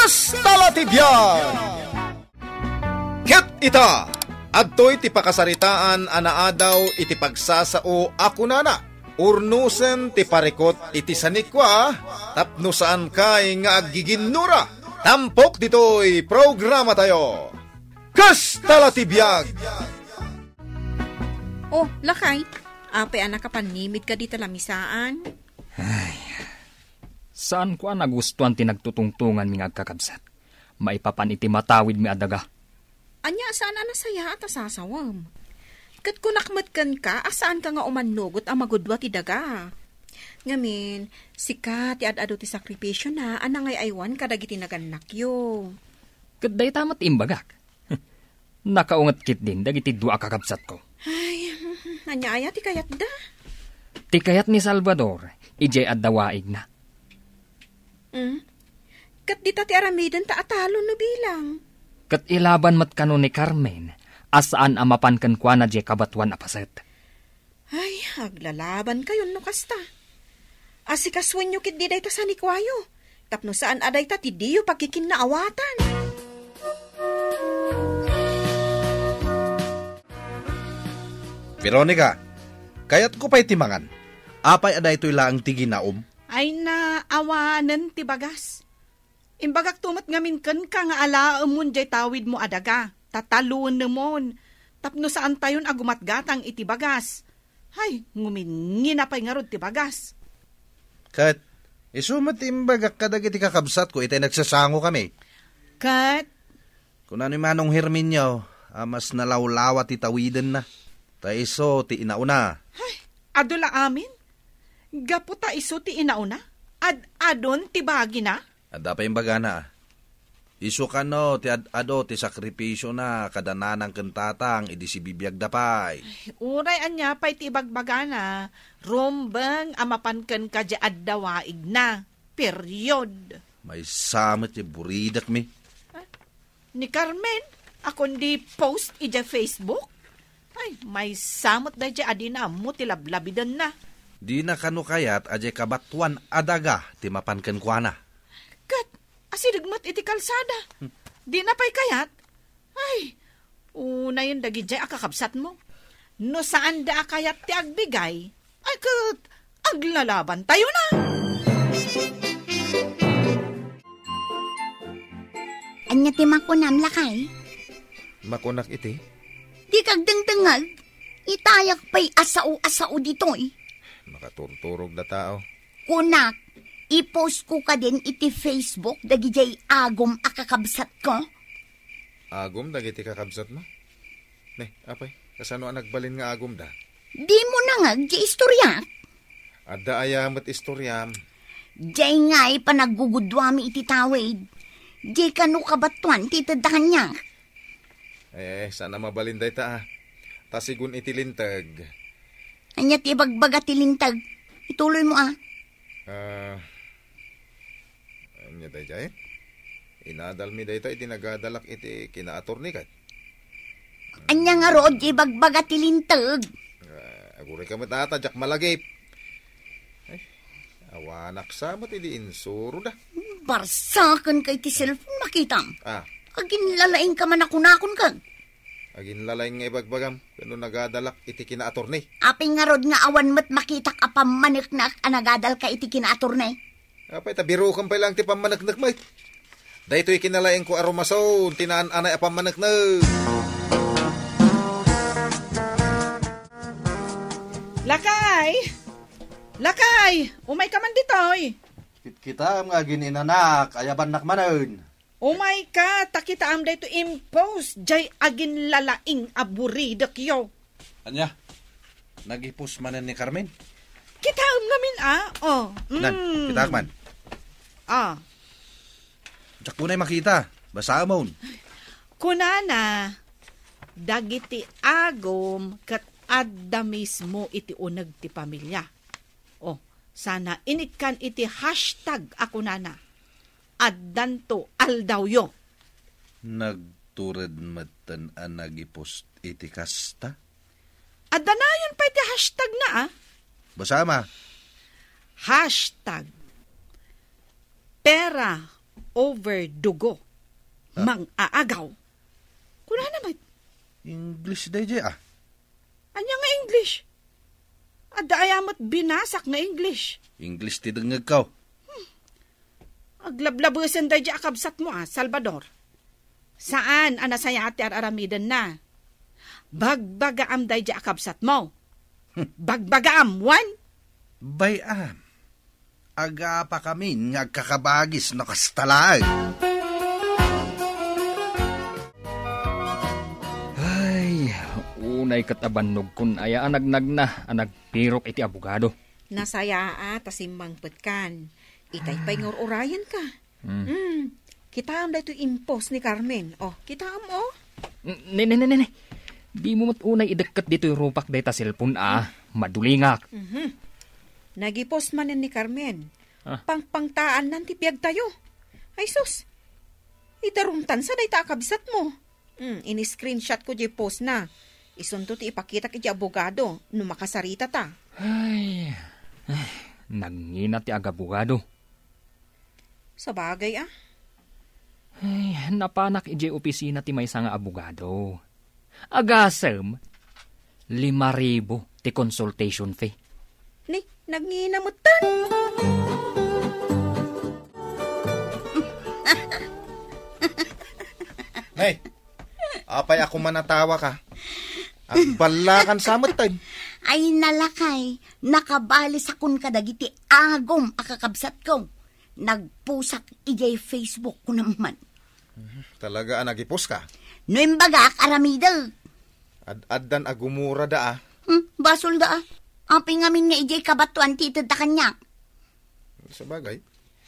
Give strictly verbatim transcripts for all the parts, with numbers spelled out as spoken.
Kasta la ti biag! Ket ita, adtoy ti pakasaritaan a naadaw iti pagsasao a kunana, "Urnosen ti parikut iti sanikua, tapno saankay nga aggiginnura." Tampok ditoy programatayo. Kasta la ti biag! Oh, lakay, apay a nakapannimid ka dita lamisaan? Ay, saanko a nagustuan ti nagtutungtunganmi nga agkakabsat. Maipapan iti matawidmi a daga. Ania a saan a nasayaat a sasawem? Ket kunak met kenka a saanka nga umannugot a magudua ti daga. Ngamin, sika ti ad-adu ti sakripisiona a nangay-aywan kadagiti nagannakyo. Ket dayta met imbagak. Nakaunget ketdin dagiti dua a kakabsatko. Ay, ania aya ti kayatda? Ti kayat ni Salvador, idiay adda waigna. Hmm? Ket dita ti aramidenta a talon no bilang. Ket ilaban met kano ni Carmen a saan a mapan kenkuana diay kabatoan a paset. Ay, aglalaban kayon no kasta. Asikasuenyo ketdi dayta sanikuayo, tapno saan a dayta ti diyo pagkikinnaawatan. Veronica, kayatko pay ti mangan. Apay a daytoy laeng ti ginaom? Ay, naawanen ti bagas. Imbagakto met ngamin kenka nga alaemon diay tawidmo a daga, ta taluenemon, tapno saantayon a gumatgatang iti bagas. Hay, nguminngina pay ngarud ti bagas. Ket isu met ti imbagak kadagiti kakabsatko itay nagsasangokami. Ket? Kunana ni Manong Herminio a mas nalawlawa ti tawidenna, ta isu ti inauna. Hay, adu la amin? Gapu ta isu ti inauna, ad-adun ti bagina? Adda pay imbagana, a. Isu kano ti ad-adu ti sakripisiona kada nanang ken tatang idi sibibiagda pay. Ay, uray ania pay ti ibagbagana, rumbeng a mapan kenka diay adda waigna. Period. Maysa met ti buridakmi. Ah, ni Carmen, a kundi post idiay Facebook? Ay, maysa met daydiay a dina ammo ti lablabidenna. Dina kano kayat a diay kabatoan a daga ti mapan kenkuana. Ket asideg met iti kalsada. Hmm. Dina pay kayat? Ay, unayen dagidiay a kakabsatmo. No saanda a kayat ti agbigay, ay ket aglalabantayo na. Ania ti makunam, lakay? Makunak iti? Dika agdengdengngeg, itayak pay a sao a sao ditoy. Makaturturog da tao. Kunak, i-post ko kadin iti Facebook dagidiay agom a kakabsatko. Agom dagiti kakabsatmo? Ne, apay, kasano a nagbalin nga agomda? Dimo nangeg ti istoriak? Adda aya met istoriam? Diay ngay panagguguduami iti tawid. Diay kano kabatoan ti itedda kaniak. Eh, saan a mabalin dayta, a. Ta sigun iti linteg. Ania ti ibagbaga ti linteg? Ituloymo, a. Ah, ania daydiay? Inadalmi dayta idi nagadalak iti kinaattorney ket. Ania ngarud ti ibagbaga ti linteg? Ah, aguray ka met ata, diak malagip. Ay, awanak sa met idi insuroda. Barsaken ka iti cellphone, makitam. Ah. Aginlalaing ka man a kunakon ken. Aginlalaing nga ibagbagam, ken no nagadalak iti kinaattorney. Apay ngarud nga awan met makitak a pammaneknek a nagadalka iti kinaattorney? Apay, ta birokem pay laeng ti pammaneknek met. Daytoy kinalaingko a rumason ti naan-anay a pammaneknek. Lakay! Lakay! Umay ka man ditoy! Kitkitaem nga agin-inanak, ayabannak manen. Umayka, ta kitaem daytoy impost, diay aginlalaing a buridekyo. Ania? Nag-ipos manen ni Carmen? Kitaem ngamin, a. Oh, mm. Nan, kitaek man. Ah. Diak unay makita. Basaemon. Kunana, dagiti agom ket adda mismo iti uneg ti pamilia. Oh, sana inikkan iti hashtag a kunana, "Addanto aldawyo." Nagtured metten a nag-ipost iti kasta? Adda nayon pay ti hashtag na, a. Basama. Hashtag pera over dugo. Ah. Mang-aagaw. Kunana met. English daydiay, ah. Ania nga English? Adda aya met binasak nga English? English ti dengngegko. Aglablabesen daydiay a kabsatmo, a, Salvador. Saan a nasayaat ti ar-aramidenna. Bagbagaam daydiay a kabsatmo. Hmm. Bagbagaam, wen? Bay-am. Agapakamin nga agkakabagis no kasta laeng. Ay, unay ket a bannogkon aya a nagnagna a nagpirok iti abogado. Nasayaat a simmangpetkan. Itay pay nga ur-urayenka. Hmm. Hmm. Kitaem daytoy impost ni Carmen. Oh, kitaem, oh. N-, ne, ne, ne, ne, ne. Dimo met unay idekket ditoy rupak dayta cellphone a. Madulingak. Mhm. Nag-ipost manen ni Carmen. Ah. Pangpangtaannan ti biagtayo. Ay sus. Idarumtan sa dayta a kabsatmo. Hmm, in-screenshot ko diay post na. Isunto ti ipakitak iti abogado no makasaritata. Ay, ay, nangina ti agabogado. Sabagay, ah. Ay, napanak idiay opisina ti maysa nga abogado. Agasem, lima ribu ti consultation fee. Ni, nagngina metten. Nay, apay a kuman a tawaka? Agballakan sa metten. Ay, nalakay, nakabalisakon kadagiti agom a kakabsatko. Nagposak idiay Facebook ko naman. Mhm. Talaga a nagiposka? No imbagak, aramidek. Ad-addan a gumurada, ah. Hmm, basolda, ah. Apay ngamin nga idiay kabatoan ti itedda kaniak? Sabagay,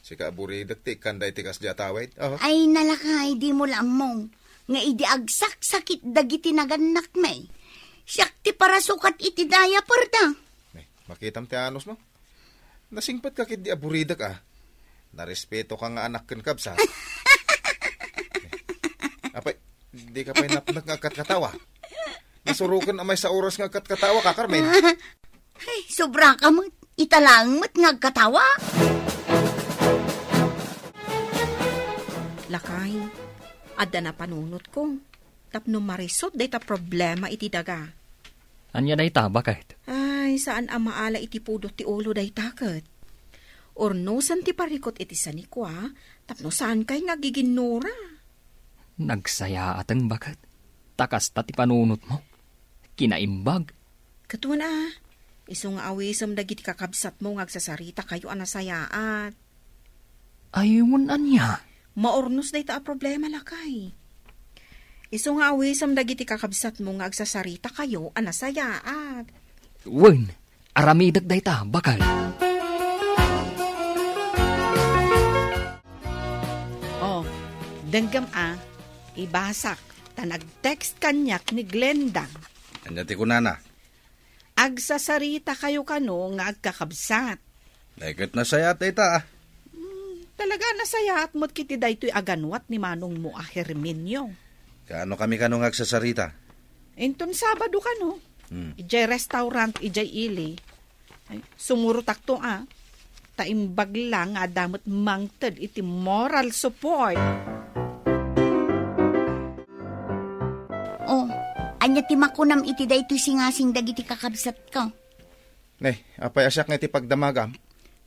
sika a buridek ti ikkanda iti kasdi a tawid. Aha. Ay, nalakay, dimo la ammo nga idi agsaksakit dagiti nagannak, may. Siak ti parasukat iti diaperda. Eh, makitam ti anus, no? Nasingpetka ketdi a buridek, ah. Narespetoka nga anak ken kabsat. Apay, dika pay napnek nga agkatkatawa? Nasuroken a maysa oras nga agkatkatawaka, Carmen. Ay, sobraka met. Ita laeng met nga agkatawa. Lakay, adda napanunotko. Tapno marisut dayta problema iti daga. Ania dayta, baket? Ay, saan a maala iti pudot ti ulo dayta ket. Urnosen ti parikut iti sanikua, tapno saankay nga agiginnura. Nagsayaaten, baket. Ta kasta ti panunotmo. Kinaimbag. Ket wen a, isu nga awisem dagiti kakabsatmo nga agsasarita kayo a nasayaat. Ay, wen ania? Maurnos dayta a problema, lakay. Isu nga awisem dagiti kakabsatmo nga agsasarita kayo a nasayaat. Wen, aramidek dayta, baket. Oh, denggem a, ibasak, ta nag-text kaniak ni Glenda. Ania ti kunana? Agsasarita kayo kano nga agkakabsat. Ay, ket nasayaat dayta, ah. Hmm, talaga nasayaat met kiti daytoy a ganuat ni manongmo a Herminio. Kaano kami kano nga agsasarita? Inton Sabado kano. Hmm. Idiay restaurant, idiay ili. Ay, sumurotakto, ah. Ta imbag la nga adda met mangted iti moral support. Oh, ania ti makunam iti daytoy singasing dagiti kakabsatko? Ne, apay a siak nga iti pagdamagam?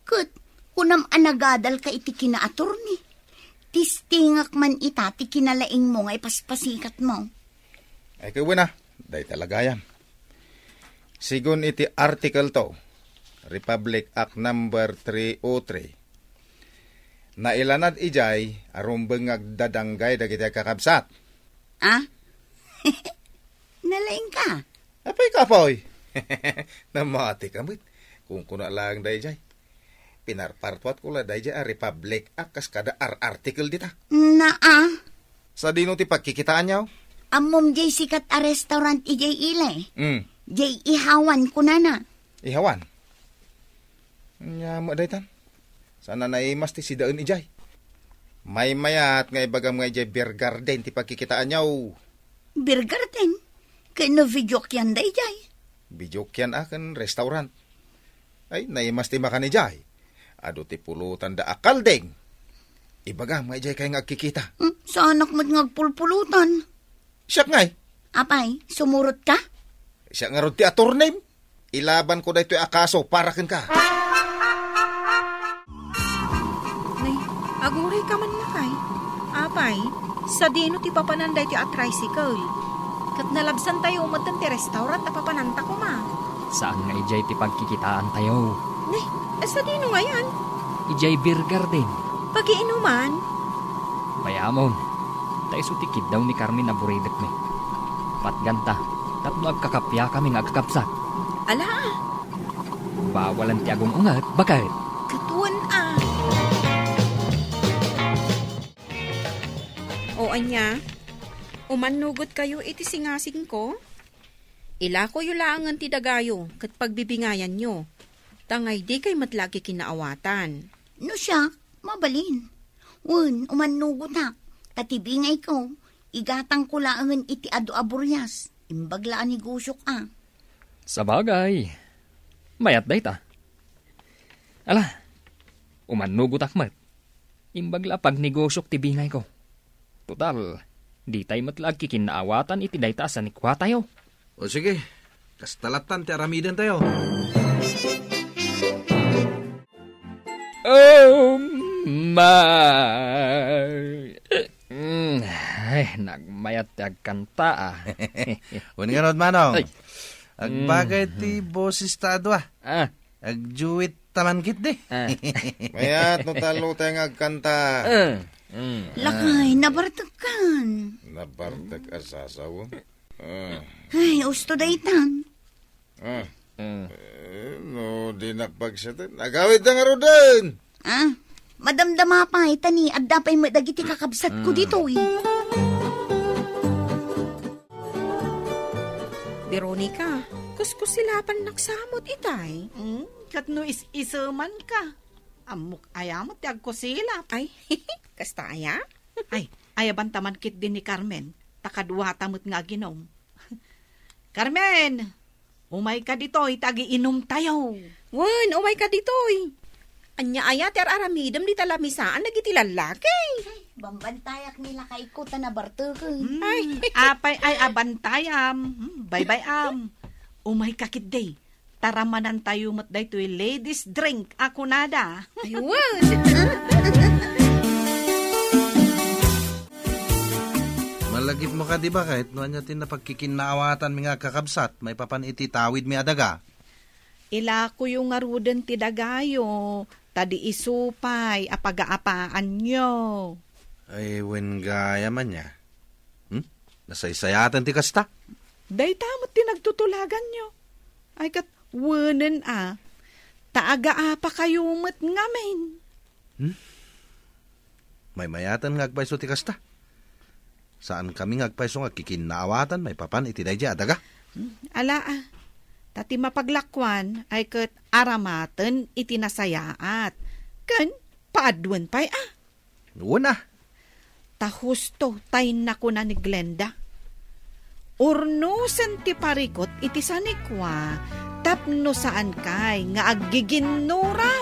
Ket, kunam a nagadalka iti kina-attorney. Testingak man ita ti kinalaingmo nga ipaspasikatmo. Ay, ket wen a, dayta la gayam. Sigun iti Article two, Republic Act Number three oh three, nailanad idiay a rumbeng nga agdadanggay dagiti agkakabsat. Ah? Nalaingka? Apay, kapoy! Namatika met. Kunkuna laeng daydiay. Pinarpartuatko la daydiay a Republic Act kas kada ar-, article dita. Naa. Sadino ti pagkikitaanyo? Ammom diay sikat a restaurant idiay ili. Mm. Diay Ihawan kunana. Ihawan? Ania met daytan? Saan a naimas ti sidaen idiay? Maymayat nga ibagam nga idiay Beer Garden ti pagkikitaanyo. Beer Garden? Ken no videokean daydiay? Videokean a ken restaurant. Ay, naimas ti makan idiay. Adu ti pulotanda a kalding. Ibagam nga idiay kay nga agkikita. Hmm, saanak met nga agpulpulutan. Siak ngay. Apay, sumurot ka? Siak ngarud ti attorney. Ilaban ko daytoy a kaso para kenka. Nay, aguray ka man lakay. Apay, sadino ti papanan daytoy a tricycle? Ket nalabsantayo metten ti restaurant a papananta koma. Saan nga idiay ti pagkikitaantayo? Nay, sadino ngayan? Idiay beer garden. Pagiinuman? Mayamon, ta isu ti kiddaw ni Carmen a buridekmi. Patganta, tapno agkakapiakami nga agkakabsat. Ala, bawalan ti agung-unget, baket. Katuen a. O ania, umannugotkayo iti singasingko? Ilakoyo laengen ti dagayo ket pagbibingayanyo, ta ngaydikay met la agkikinnaawatan. No siak, mabalin. Wen, umannugotak, ta ti bingayko, igatangko laengen iti adu a burias, imbag la a negosiok a. Sabagay, mayat dayta. Ala, umannugotak met. Imbag la a pagnegosiok ti bingayko. Total, ditay met la agkikinnaawatan iti dayta a sanikuatayo. O sige, kasta lattan ti aramidentayo. Oh my! Mm, ay, nagmayat ti agkanta, ah. Wen ngarud, Manong. Ay. Agbagay Mm. ti boses ta a dua. Ah. Agduet ta man ketdi. Ah. Mayat no tallo tayo nga agkanta. Ah. Mm. Lakay, nabartekkan. Nabartek a sasaw? Ah. Ay, usto daytan. Ah. Mm. Eh, no, di nakpagsiatan. Agawid na nga ruden. Ah, madamdama pay, ta ni adda pay met dagiti kakabsatko ditoy. Veronica, kuskusilapan naksamot itay. Hmm? Ket no is-iseman ka, ammok aya met ti agkusilap. Ay, kasta aya? Ay, ayaban ta man ketdi ni Carmen, ta kaduata met nga aginom. Carmen, umayka ditoy ta agiinumtayo. Wen, umayka ditoy. Ania aya ti ar-aramidem dita lamisaan dagiti lallaki? Bambantayak ni lakayko ta nabarteken. Hmm, Ay. Apay ay abantayam. Hmm, baybay-am. Umayka ketdi. Taramanantayo met daytoy ladies drink a kunada. Ay, wen. Malagipmo kadi, baket, no ania ti napagkikinnaawatanmi nga kakabsat maipapan iti tawidmi a daga? Ilakoyo ngaruden ti dagayo, ta di isu pay a pagaapaanyo. Ay, wen gayam ania. Hmm? Nasaysayaten ti kasta? Dayta met ti nagtutulaganyo. Ay, ket wenen a, ta agaapakayo met ngamin. Hmm? Maymayaten nga agpayso ti kasta. Saankami nga agpayso nga agkikinnaawatan maipapan iti daydiay a daga. Hmm, ala a. Ta ti mapaglakuan ay ket aramaten iti nasayaat. Ken paaduen pay a. Wen a. Ta husto tay nakuna ni Glenda. Urnosen ti parikut iti sanikua tapno saankay nga aggiginnura.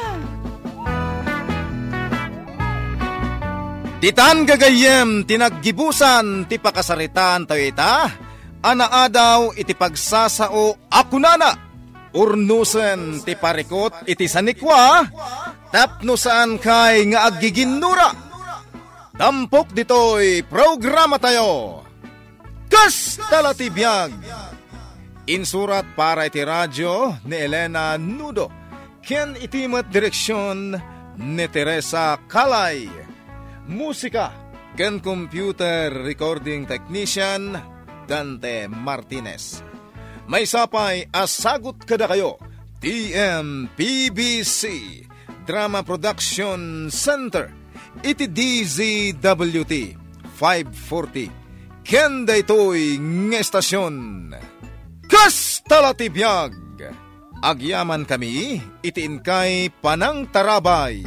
Ditan gagayyem ti naggibusan ti pakasaritaan tayo ita, a naadaw iti pagsasao a kunana, urnosen ti parikut iti sanikua, tapno saankay nga aggiginnura. Tampok ditoy programatayo. Kasta la ti biag. Insurat para iti radio ni Elena Nudo, ken iti met direksion ni Teresa Calay. Musika ken computer recording technician, Dante Martinez. Maysa pay a sagut kadakayo, T M P B C Drama Production Center, iti D Z W T five forty, ken daytoy nga estasion. Kasta la ti biag! Agyamankami iti inkay panangtarabay.